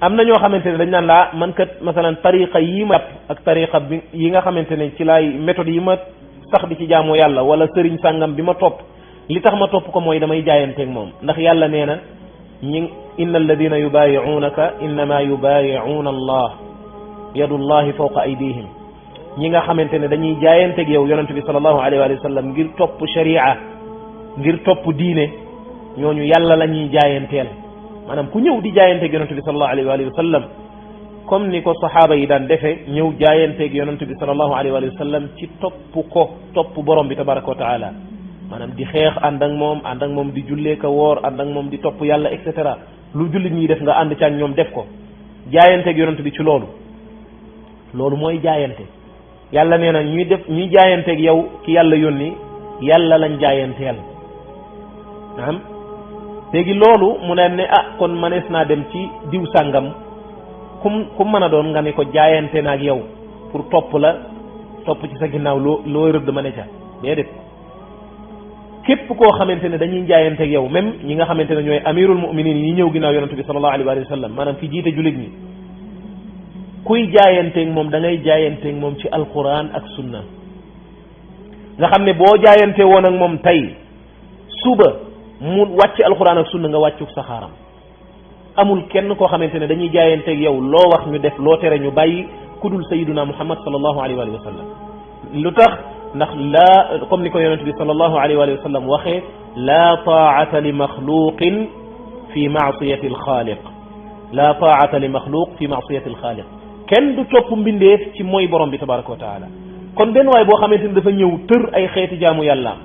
am na ñoo xamante ne dañ naan laa man kat masalan tariqa yi ma ak tariqa bi yi nga xamante ne ci laay méthode yi ma sax di ci jaamu yàlla wala sëriñ sàngam bi ma topp li tax ma topp ko mooy damay jaayanteeg moom ndax yàlla nee na ñi inna alladina yubayi'unaka innama yubayi'una allah yadullahi fawqa aydihim ñi nga xamante ne dañuy jaayanteeg yow yonente bi sallallahu alayhi wa sallam ngir topp sharia ngir topp diine ñooñu yàlla la ñuy jaayanteel maanaam ku ñëw di jaayanteeg yonente bi sallallahu alayhi wa sallam comme ni ko saxaaba yi daan defee ñëw jaayanteeg yonente bi sallallahu alayhi wa sallam ci topp borom bi tabaraka wa taala maanaam di xeex ànd ak moom di jullee ka woor ànd ak moom di topp yàlla et cetera lu jullit ñi def nga ànd ci ak ñoom def ko jaayanteeg yonente bi ci loolu mooy jaayante yàlla nee na ñuy jaayanteeg yow ki yàlla yónni yàlla lañ jaayanteel naam léegi loolu mu ne kon manees naa dem ci diw sàngam kum mën a doon nga ne ko jaayante na ak yow pour topp ci sa ginnaaw loo rëdd ma ne ca déedéet képp koo xamante ne dañuy jaayanteeg yow même ñi nga xamante ne ñooy amirul muminin yi ñëw ginnaaw yonente bi sallallahu alayhi wa sallam maanaam ki jiite jullit ñi kuy jaayanteeg moom da ngay jaayanteeg moom ci alquran ak sunna nga xam ne boo jaayante woon ak moom tey suba mu wàcc alquran ak sunna nga wàccuk saxaaram amul kenn koo xamante ne dañuy jaayanteeg yow loo wax ñu def loo tere ñu bàyyi kudul sayiduna muhammad sallallahu alayhi wa sallam lu tax ndax laa comme ni ko yonente bi sallallahu alayhi wa sallam waxee laa taata li maxluqin fi maasiyati alxaaliq laa taata li maxluq fi maasiyati alxaaliq kenn du topp mbindeef ci mooy borom bi tabaraka wa taala kon benn waay boo xamante ni dafa ñëw tër ay xeeti jaamu yàllaam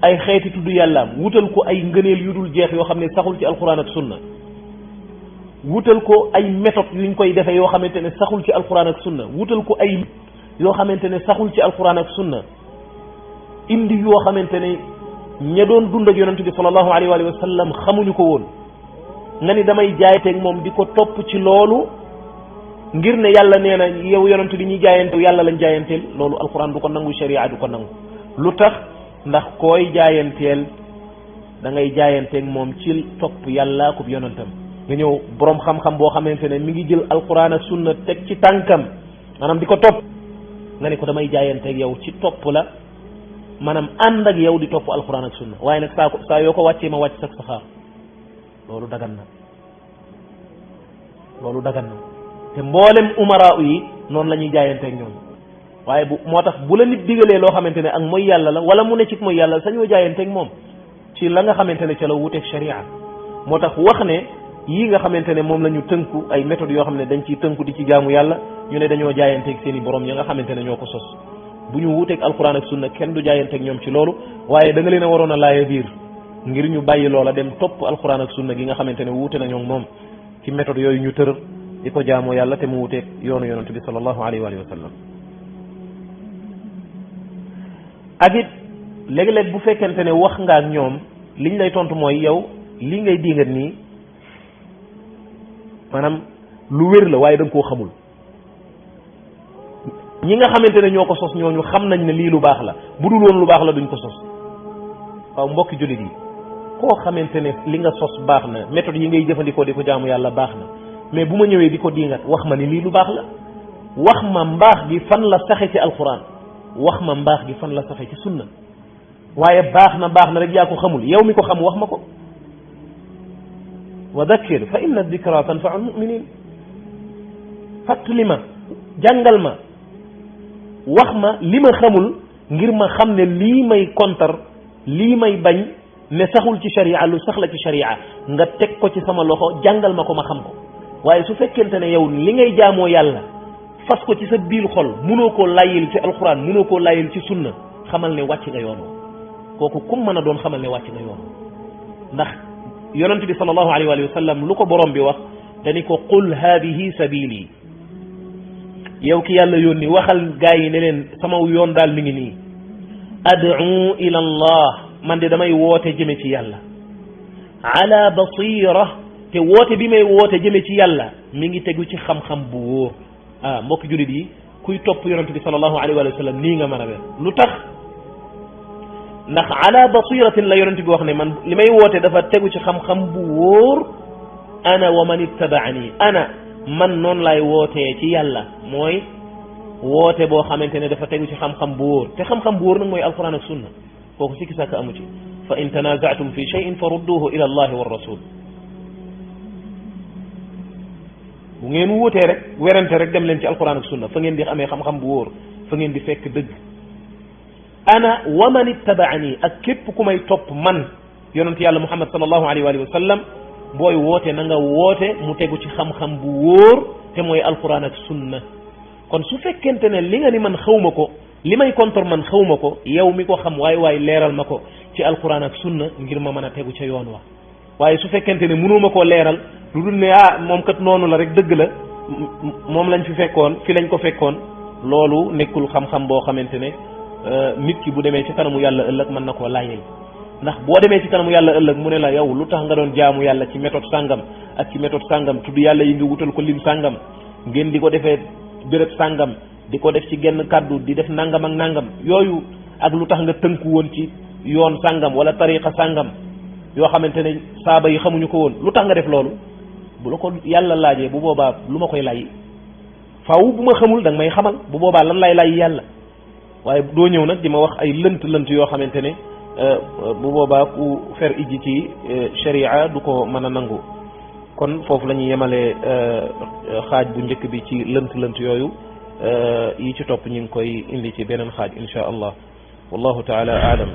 ay xeeti tudd yàllaam wutal ko ay ngëneel yu dul jeex yoo xam ne saxul ci alquran ak sunna wutal ko ay méthode yuñ koy defee yoo xamante ne saxul ci alquran ak sunna wutal ko ay yoo xamante ne saxul ci alquran ak sunna indi yoo xamante ne ña doon dund ak yonente bi sallallahu alayhi wa sallam xamuñu ko woon nga ni damay jaayanteeg moom di ko topp ci loolu ngir ne yàlla nee na yow yonente bi ñuy jaayante yàlla lañ jaayanteel loolu alquran du ko nangu sharia du ko nangu lu tax ndax koy jaayanteel da ngay jaayanteeg moom ci topp yàlla ko yonentam nga ñëw borom xam-xam boo xamante ne mi ngi jël alquran ak sunna teg ci tànkam maanaam di ko topp nga ne ko damay jaayanteeg yow ci topp la maanaam ànd ak yow di topp alquran ak sunna waaye nag saa yoo ko wàccee ma wàcc sax saxaar loolu dagan na te mboolem umara yi noonu la ñuy jaayanteeg ñoom waaye moo tax bu la nit digalee loo xamante ne ak mooy yàlla la wala mu ne ci mooy yàlla sañoo jaayanteeg moom ci la nga xamante ne ca la wuteeg sharia moo tax wax ne yii nga xamante ne moom la ñu tënku ay méthodes yoo xam ne dañ ciy tënku di ci jaamu yàlla ñu ne dañoo jaayanteeg seen i borom ya nga xamante ne ñoo ko sos bu ñu wuuteeg alquran ak sunna kenn du jaayanteeg ñoom ci loolu waaye da nga leen a waroon a laaya biir ngir ñu bàyyi loola dem topp alquran ak sunna gi nga xamante ne wuute nañoo moom ci méthode yooyu ñu tër di ko jaamoo yàlla te mu wuuteeg yoonu yonente bi sallallahu alayhi wa sallam ak it léeg-léeg bu fekkente ne wax nga ak ñoom liñ lay tontu mooy yow lii ngay dingat nii maanaam lu wér la waaye da nga koo xamul ñi nga xamante ne ñoo ko sos ñooñu xam nañ ne lii lu baax la bu dul woon lu baax la duñ ko sos waaw mbokki jullit yi koo xamante ne li nga sos baax na méthode yi ngay jëfandikoo di ko jaamu yàlla baax na mais bu ma ñëwee di ko diingat wax ma ni lii lu baax la wax ma mbaax gi fan la saxe ci alquran wax ma mbaax gi fan la saxe ci sunna waaye baax na rek yaa ko xamul yow mi ko xam wax ma ko wa dakkir fa inna dikra tanfau almuminin fàttali ma jàngal ma wax ma li ma xamul ngir ma xam ne lii may kontar lii may bañ ne saxul ci sharia lu sax la ci sharia nga teg ko ci sama loxo jàngal ma ko ma xam ko waaye su fekkente ne yow li ngay jaamoo yàlla fas ko ci sa biir xol munoo koo layil ci alquran munoo koo layil ci sunna xamal ne wàcc nga yoon kooku kum mën a doon xamal ne wàcc nga yoon ndax yonente bi sallallahu alayhi wa sallam lu ko borom bi wax dani ko qul hadihi sabili yow ki yàlla yónni waxal gaa yi ne leen sama yoon daal mi ngi nii ad'u ila allah man de damay woote jëme ci yàlla ala basira te woote bi may woote jëme ci yàlla mi ngi tegu ci xam-xam bu wóor mbokki jullit yi kuy topp yonente bi sallallahu alayhi wa sallam nii nga mën a mel lu tax ndax ala basiratin la yonente bi wax ne man li may woote dafa tegu ci xam-xam bu wóor ana wa man ittabaani ana man noonu lay wootee ci yàlla mooy woote boo xamante ne dafa tegu ci xam-xam bu wóor te xam-xam bu wóor nag mooy alquran ak sunna kooku sikki sàkk amu ci fa in tanaza'tum fi shay'in fa rudduhu ila allahi wa rasul bu ngeen wuutee rek werante rek dem leen ci alquran ak sunna fa ngeen di amee xam-xam bu wóor fa ngeen di fekk dëgg ana wa man ittabaani ak képp ku may topp man yonent yàlla muhammad sallallahu alayhi wa sallam booy woote na nga woote mu tegu ci xam-xam bu wóor te mooy alquran ak sunna kon su fekkente ne li nga ni man xawma ko li may contre man xawma ko yow mi ko xam waay leeral ma ko ci alquran ak sunna ngir ma mën a tegu ca yoon wa waaye su fekkente ne mënuma koo leeral lu dul ne moom kat noonu la rek dëgg la moom lañ fi fekkoon fi lañ ko fekkoon loolu nekkul xam-xam boo xamante ne nit ki bu demee ci kanamu yàlla ëllëg mën na koo laajee ndax boo demee ci kanamu yàlla ëllëg mu ne la yow lu tax nga doon jaamu yàlla ci méthode sàngam ak ci méthode sàngam tudd yàlla yi nga wutal ko lim sàngam ngeen di ko defee béréb sàngam di ko def ci genn kàddu di def nangam ak nangam yooyu ak lu tax nga tënku woon ci yoon sàngam wala tariqa sàngam yoo xamante ne saaba yi xamuñu ko woon lu tax nga def loolu bu la ko yàlla laajee bu boobaa lu ma koy lay faaw bu ma xamul da nga may xamal bu boobaa lan lay lay yàlla waaye doo ñëw nag di ma wax ay lënt yoo xamante ne bu boobaa ku fer ijji ci sharia du ko mën a nangu kon foofu la ñuy yemalee xaaj bu njëkk bi ci lënt yooyu yi ci topp ñu ngi koy indi ci beneen xaaj insha allah wallahu taala aalam